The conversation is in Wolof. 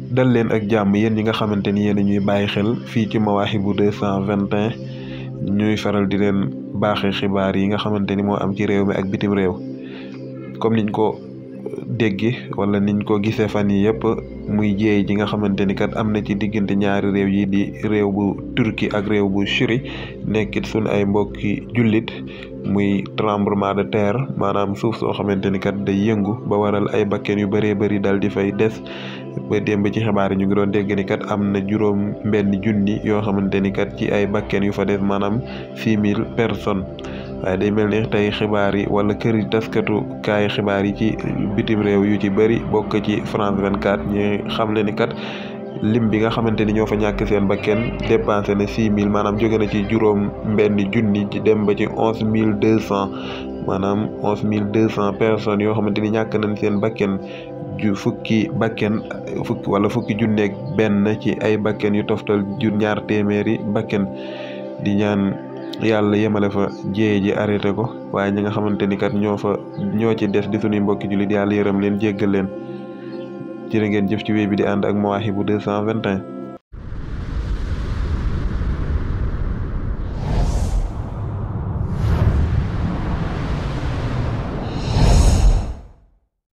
dal leen ak jàmm yéen ñi nga xamante ni yéen ñuy bàyyi xel fii ci Mawahibou 221 ñuy faral di leen baaxee xibaar yi nga xamante ni moo am ci réew mi ak bitim réew comme niñ ko déggi wala niñ ko gisee fan yi yëpp muy jéey ji nga xamante ni kat am na ci diggante ñaari réew yi di réew bu Turquie ak réew bu Syrie nekkit suñ ay mbokki jullit muy tremblement de terre maanaam suuf soo xamante ni kat day yëngu ba waral ay bakken yu bëree bëri dal di fay des ba démb ci xibaar yi ñu ngi doon dégg ni kat am na juróom benn junni yoo xamante ni kat ci ay bakken yu fa des maanaam 6000 personnes waaye day mel ni tey xibaar yi wala kër yi taskatu kaay xibaar yi ci bitim réew yu ci bëri bokk ci France 24 ñi xam le ni kat lim bi nga xamante ni ñoo fa ñàkk seen bakken dépensé na 6000 maanaam jóge na ci juróom benn junni ci dem ba ci 11200 maanaam 11200 personnes yoo xamante ni ñàkk nañ seen bakken fukki junneeg benn ci ay bakken yu toftal ñaar téeméeri bakken di ñaan yàlla yemale fa jéye ji arrêté ko waaye ñi nga xamante ni kat ñoo ci des di suñuy mbokki jullit yàlla yërëm leen jéggal leen jërë ngeen jëf ci wéy bi di ànd ak Mawahibou 221